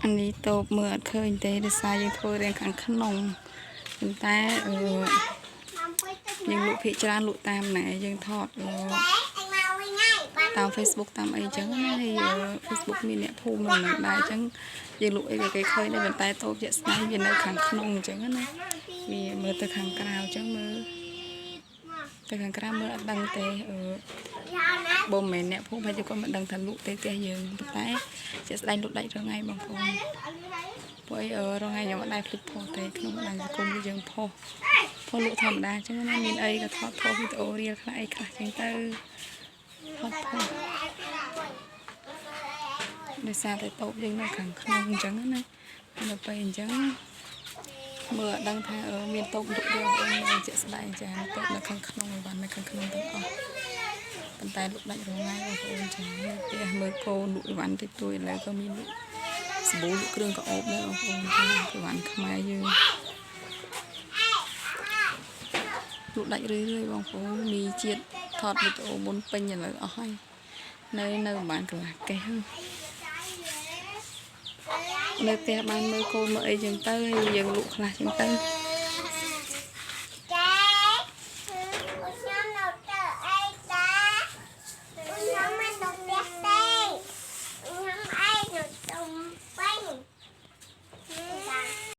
អានេះតូបមើលអត់ឃើញទេដោយសារយើងធ្វើរៀងខាងក្នុងប៉ុន្តែអឺយើងលក់ភាគច្រើនលក់តាមណែយើងថតអឺតាម Facebook តាមអីចឹងណាហើយអឺ Facebook មានអ្នកភូមិនៅនឹងដែរចឹងយើងលក់អីក៏គេឃើញដែរប៉ុន្តែតូបជាក់ស្ដែងវានៅខាងក្នុងអញ្ចឹងណាវាមើលទៅខាងក្រៅចឹងមើលទៅខាងក្រៅមើលអត់ដឹងទេអឺបើមិនមែនអ្នកភូមិហើយគាត់មិនដឹងថាលក់ទេផ្ទះយើងប៉ុន្តែជាក់ស្ដែងលក់ដាច់រាល់ថ្ងៃបងប្អូន ព្រោះអីអឺរាល់ថ្ងៃខ្ញុំអត់ដែលភ្លេចផុសទេក្នុងបណ្ដាញសង្គមគឺយើងផុសផុសលក់ធម្មតាអញ្ចឹងណាមានអីក៏ថតផុសវីដេអូ reel ខ្លះអីខ្លះអញ្ចឹងទៅថតផុសដោយសារតែតូបយើងនៅខាងក្នុងអញ្ចឹងណាហើយដល់ពេលអញ្ចឹងមើលអត់ដឹងថាអឺមានតូបលក់ទេបងប្អូនមើលជាក់ស្ដែងចាតូបនៅខាងក្នុងអីវ៉ាន់នៅខាងក្នុងទាំងអស់ប៉ុន្តែលក់ដាច់រាល់ថ្ងៃបងប្អូនចានៅផ្ទះមើលកូនលក់អីវ៉ាន់តិចតួចឥឡូវក៏មានលក់ សាប៊ូលក់គ្រឿងក្រអូបដែរបងប្អូនចាអីវ៉ាន់ខ្មែរយើងលក់ដាច់រឿយៗបងប្អូនមីជាតិថតវីដេអូមុនពេញឥឡូវអស់ហើយនៅនៅប្រហែលកន្លះកេះហ្នឹងនៅផ្ទះបានមើលកូនមើលអីចឹងទៅហើយយើងលក់ខ្លះចឹងទៅ